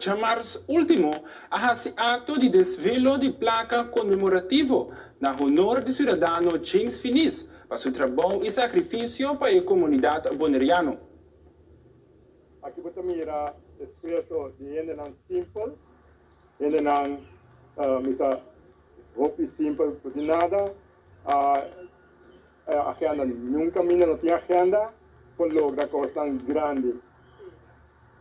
Djamars último a hasi akto di desvelo di plaka konmemorativo na honor di siudadano James Finies pa su trabou i sakrifisio pa e komunidat boneriano. Aki bo ta mira esfuerso di hendenan simpel, hendenan misa hopi simpel ku tin nada agenda, niun kaminda no tin agenda por logra kosnan grandi.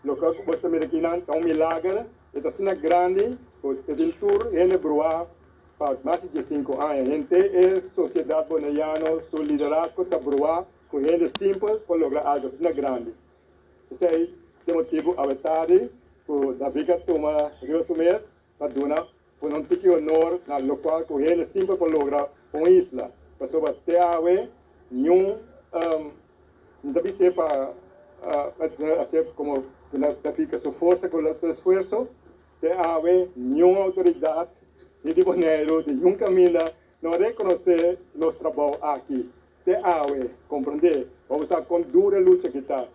Loke bo ta mira akinan ta un milager, e ta asina grandi ku e tin tur hende bruá pa mas di diesinku aña. Henter e sosiedat boneriano su liderazgo ta bruá ku hende simpel por logra algu asina grandi. Esei ta e motibu awe tardi ku David a tuma riba su mes pa duna pone un tiki honor na lokual ku hende simpel por logra pa un isla, pasobra te awe niun no ta bis'é pa hasié komo ku nan ta fika su forsa ku su esfuerso, te awe niun outoridat ni di Boneiru di niun kaminda no a rekonosé nos trabou aki te awe, komprondé, pa bo sa kon duru e lucha ki ta.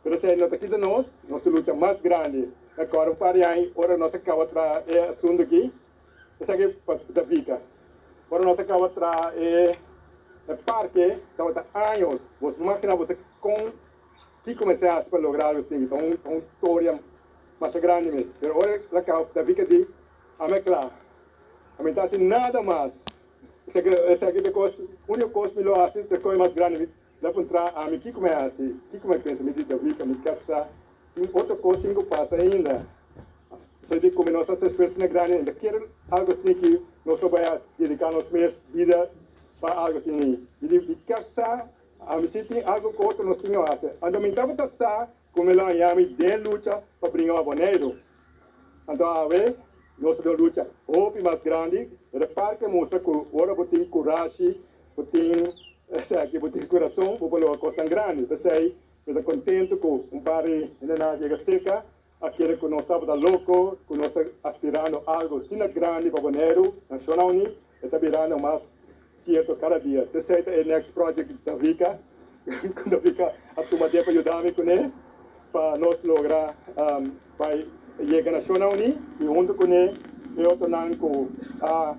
Pero esei no ta kita nos, nos ta lucha mas grandi. Na kòrda un par di aña ora nos a kaba traha e asuntu aki, esaki pa Davika. Ora nos a kaba traha e parke tabata años. Bo no magina bo sa kon kiko mester hasi pa logra algu asina. Ta un ta un storia masha grandi mes. Pero ora el a kaba Davika di, Ami a kla. Ami no ta hasi nada mas. Esaki esaki ta e kos, úniko kos mi lo hasi ta e kos mas grandi. El a puntra ami kiko mi a hasi, kiko mi a pensa. Mi di, David, mi ka sa. Tin otro kos tin ku pasa ainda. Esei di ku mi no sa hasi esfuerso asina grandi ainda. Kier algu asina ki nos lo bai a dediká nos mes bida pa algu asina. Mi di, mi ka sa. Ami si tin algu ku otro nos tin ku hasi. Anto mi tabata sa ku mi lo haña mi den lucha pa bringa pa Boneiru. Anto awe nos ta den un lucha hopi mas grandi. E parke mustra ku ora bo tin kurashi, bo tin esaki, bo tin kurason, bo por logra kosnan grandi. P'esei mi ta kontentu ku un par di hendenan a yega serka, a kere ku nos tabata loko, ku nos ta aspirando algu asina grandi pa Boneiru, Nashonnan Uní. E ta birando mas sierto kada dia. P'esei ta e next project di Davika, ku Davika a tuma den pa yuda mi kuné, pa nos logra bai yega Nashonnan Uní i huntu kuné e otronan ku a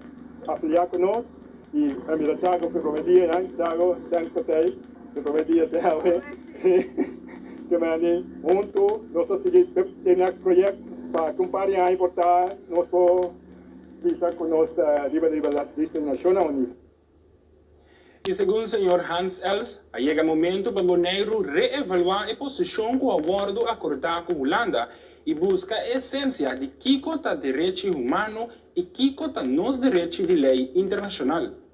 afiliá ku nos. I a mira Chago ku e promé dia nan, Chago, thanks pa tei, e promé dia te awe. Ke mende huntu nos ta sigui e next project pa ku un par di aña por ta nos por Bisa ku nos ta riba riba lista di Nashonnan Uní. I segun señor Hans Els, a yega momento pa Boneiru reevaluá e posishon ku a wòrdu akordá ku Hulanda i buska e esensia di kiko ta derechi humano i kiko ta nos derechi di lei internashonal.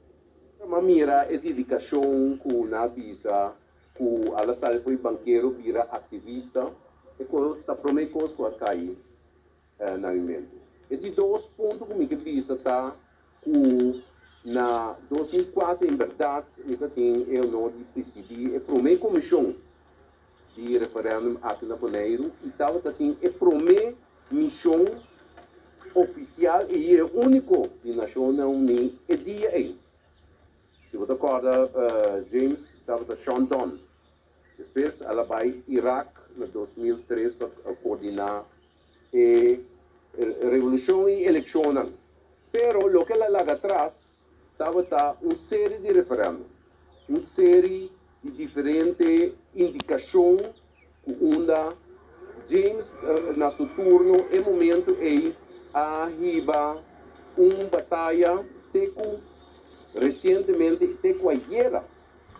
M'a mira e dedikashon ku nan a bisa ku a la sali for di bankero bira aktivista, e kos ta promé kos ku a kai na mi mente. E di dos punto ku mi ke bisa ta ku na 2004 en bèrdat mi ta tin e honor di presidí e promé komishon di referèndum aki na Boneiru i tabata tin e promé mishon ofisial i e úniko di Nashonnan Uní e dia ei. Si bo ta kòrda James tabata Sean Dunn. Despues el a bai Irak na 2003 pa koordiná e revolushon i elekshonnan. Pero loke el a laga atras tabata un seri di referèndum, un seri di diferente indikashon ku unda James na su turno e momento ei a hiba un bataya te ku resientemente te ku ayera.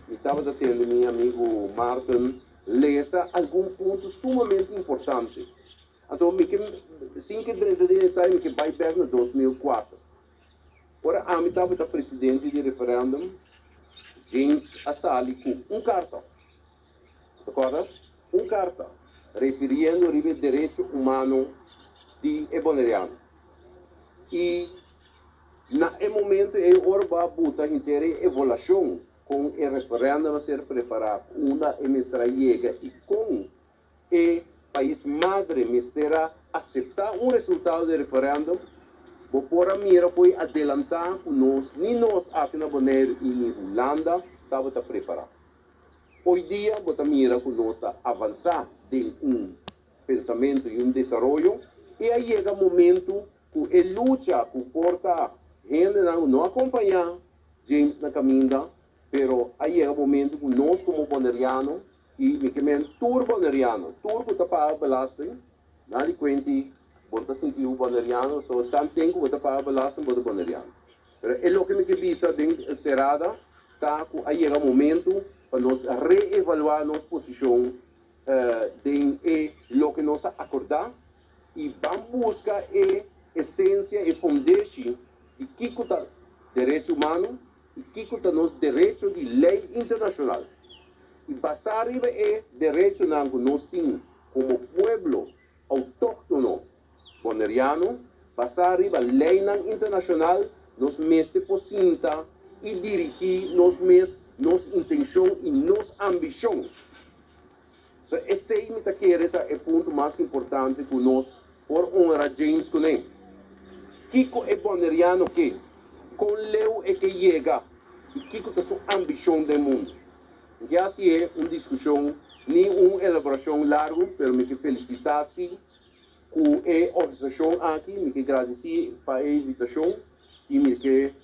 Mi tabata tende mi amigu Maarten lesa algun punto sumamente importante. Anto mi ke, sin ke drenta den detaye, mi ke bai bek na 2004. Ora ami tabata presidente di referendum, James a sali ku un karta. Bo ta kòrda? Un karta refiriendo riba e derecho humano di e boneriano. I Na e momento ei ora bo a buta henter e evaluashon kon e referendum a ser prepará, unda e mester a yega i kon e pais madre mester a aseptá un resultado di e referendum, bo por a mira ku e adelantá ku nos, ni nos aki na Boneiru i ni Hulanda tabata prepará. Hoy dia bo ta mira ku nos ta avansá den un pensamentu i un desaroyo. I a yega momentu ku e lucha ku por ta hendenan no a kompañá James na kaminda, pero a yega momentu ku nos komo boneriano, i mi ke men tur boneriano, tur ku ta paga belasting, na di kuenti bo ta sinti bo boneriano, so tanten ku bo ta paga belasting bo ta boneriano. Pero e loke mi ke bisa den serada ta ku a yega momentu pa nos reevaluá nos posishon den e loke nos a akordá i ban buska e esensia, e fondeshi di kiko ta derecho humano i kiko ta nos derecho di lei internashonal. I basá riba e derechonan ku nos tin komo pueblo outóktono boneriano, basá riba leinan internashonal, nos mester por sinta i dirigí nos mes, nos intenshon i nos ambishon. So esei mi ta kere ta e punto mas importante ku nos por honra James kuné. Kiko e boneriano ke? Kon leu e ke yega? I kiko ta su ambishon den mundu? Mi ke hasié un diskushon ni un elaborashon largu, pero mi ke felisitá si ku e organisashon aki, mi ke gradisí pa e invitashon i mi ke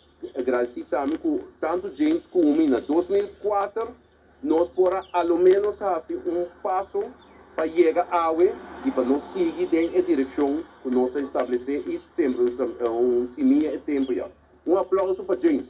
gradisí tambe ku tantu James ku mi na 2004 nos por a a lo ménos hasi un paso pa yega awe i pa nos sigui den e direkshon ku nos a establesé i sembra un simia e tempu ya. Un aplauso pa James.